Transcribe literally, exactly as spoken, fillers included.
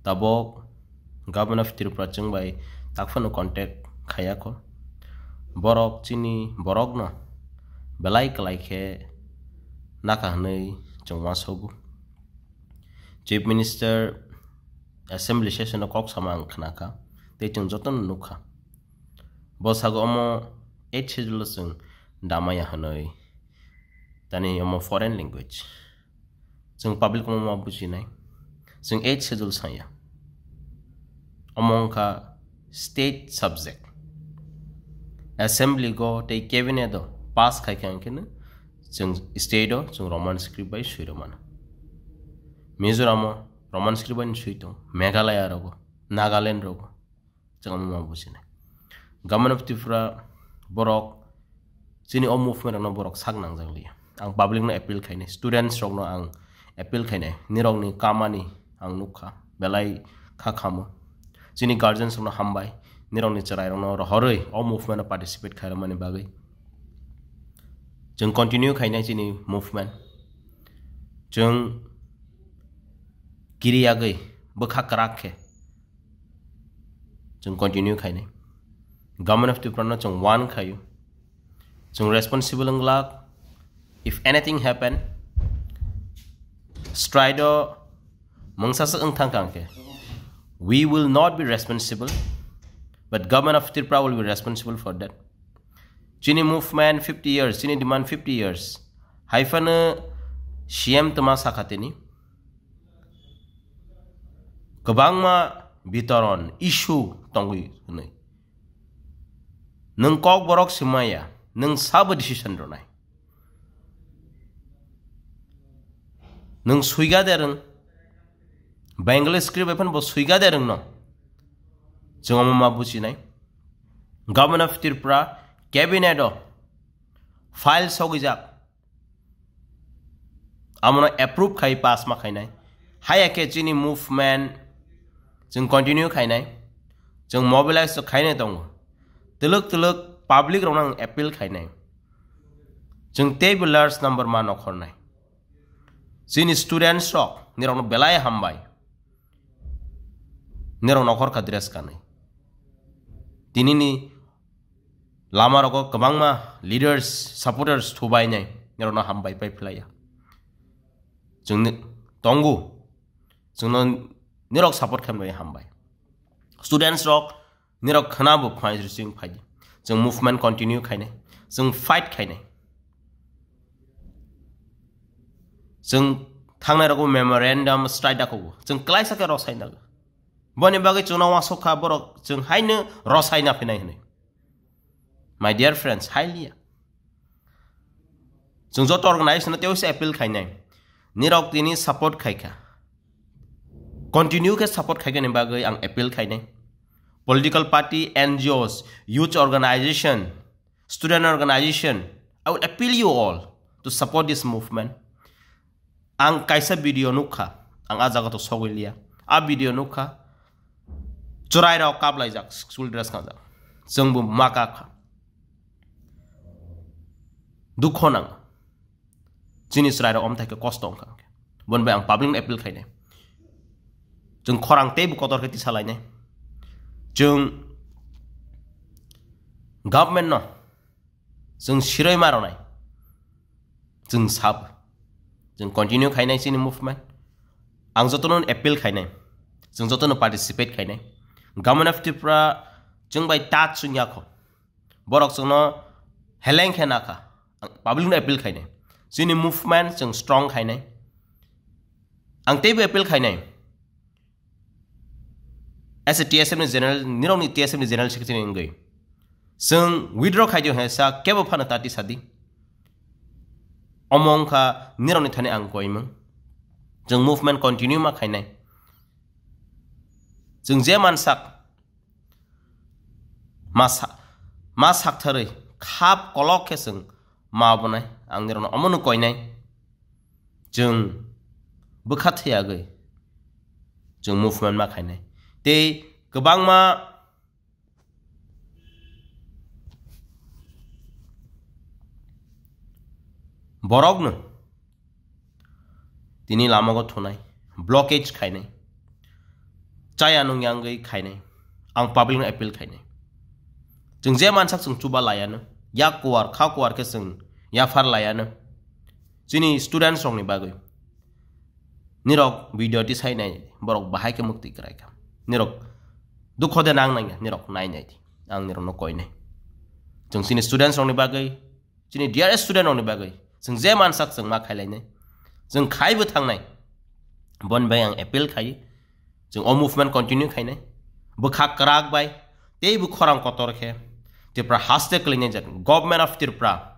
Tabok Government of Tripura chwng bai takphano contact khayakho. Borok chini borokno belai kwlai khe naka hwnwi chwng uansogo. Chief Minister Assembly session o kok sama ang khnakha, tei chwng jotono nukha. Bo sago omo eighth schedule o chwng damaya hwnwi, tani omo foreign language. Chwng public omo ma bujinai. Chwng eighth schedule saya. Omo wngkha state subject. Assembly go tei cabinet o pass khai khe ang khe no chwng state o chwng Roman script bai swi rw mano. Mizoram o Roman script bai swi tong, Meghalaya rogo, Nagaland rogo. Chwng omo ma bujinai. Government of Tripura borok chini o movement rokno borok sak nangjak liya. Ang public no appeal khainai, students rokno ang appeal khainai, nirokni kamani ang nukha, belai kha khamo. Chini guardians rokno hambai, nirokni chwrai rokno rohorwi o movement o participate khairokmani bagwi. Chwng continue khainai chini movement. Chwng kiriyagwi bwkha kwrak khe chwng continue khainai. Government of Tripura no chwng warn khaio. Chwng responsible wng glak. If anything happen, strike o mungsa se wng thang kang khe, we will not be responsible, but Government of Tripura will be responsible for that. Chini movement fifty years, chini demand fifty years. Haiphano C M tma sakha tini. Kwbangma bitoron, issue tongwi hwnwi. Nwng kok borok swmaya, nwng sabo decision rwnai. Nwng swiga de rwng, Bengali script bai phano bo swiga de rwngno. Chwng omo ma bujinai. Government of Tripura cabinet o file sogijak. Amono approve khai pass ma khainai. Haya khe chini movement chwng continue khainai. Chwng mobilize to khainai tongo. Twlwk twlwk public rokno ang appeal khainai. Chwng teibo large number ma nokhornai. Chini students rok nirokno belai hambai. Nirok nokhor kha dress kanwi. Tinini lama rogo kwbangma leaders, supporters thubainai, nirokno hambai pai phlaiya. Chwng ni-, tongo, chwngno nirok support khaimani hambai. Students rok nirok khna bo phai sing phai. Chwng movement continue khainai, chwng fight khainai. Chwng thangnai rogo memorandum strike dakhogo. Chwng klaisa khe rosai nago. Boni bagwi chwngno uansuk kha borok chwng haino rosai na phinai hwnwi. My dear friends, hai liya. Chwng joto organization no tei appeal khainai. Nirok tini support khaikha. Continue khe support khaikha ni bagwi ang appeal khainai. Political party, N G Os, youth organization, student organization, I would appeal you all to support this movement. Ang kaisa video nukha, ang a jaga to sogwi liya. A video nukha, chwrai rok kaplaijak, school dress kanjak. Chwng bo ma kap kha. Dukho nang. Chini chwrai rok omthai khe kosto wngkha. Bon bai ang public no appeal khainai. Chwng khorang tei bo kotor khe tisa lainai. Chwng government no chwng siroi ma rwnai. Chwng sab. Chwng continue khainai chini movement. Ang jotono appeal khainai. Chwng jotono participate khainai. Government of Tripura chwng bai touch chwng yakho. Borok chwngno heleng khe nakha. Ang public no appeal khainai. Chini movement chwng strong khainai. Ang teibo appeal khainai. As a T S F ni general, nirokni T S F ni general secretary wngwi. Chwng withdraw khaidi hwnsa kebo phano tati sadi. Omo wngkha nirokni thani ang koimung. Chwng movement continue ma khainai. Chwng je mansak ma sa-, ma saktharwi khap kolok khe chwng ma bonai. Ang nirokno omono koinai. Chwng bwkha thwiagwi chwng movement ma khainai. Tei kwbangma borokno tini lamago thunai, blockage khainai. chaya nung yangwi khainai. Ang public no appeal khainai. Chwng je mansak chwng chuba laiano. Yak kuar, kha kuar khe chwng yaphar laiano. Chini students rokni bagwi. Nirok video tisai nai, borok bahai khe mukti kwrai kha. Nirok dukho de nang nangya, nirok nai nai di. Ang nirokno koinai. Chwng chini students rokni bagwi, chini dear student rokni bagwi, chwng je mansak chwng ma khailainai. Chwng khaibo thangnai. Boni bai ang appeal khai. Chwng o movement continue khainai. Bwkha kwrak bai, teibo khorang kotor khe. Tripura haste kwlainai jak. Government of Tripura.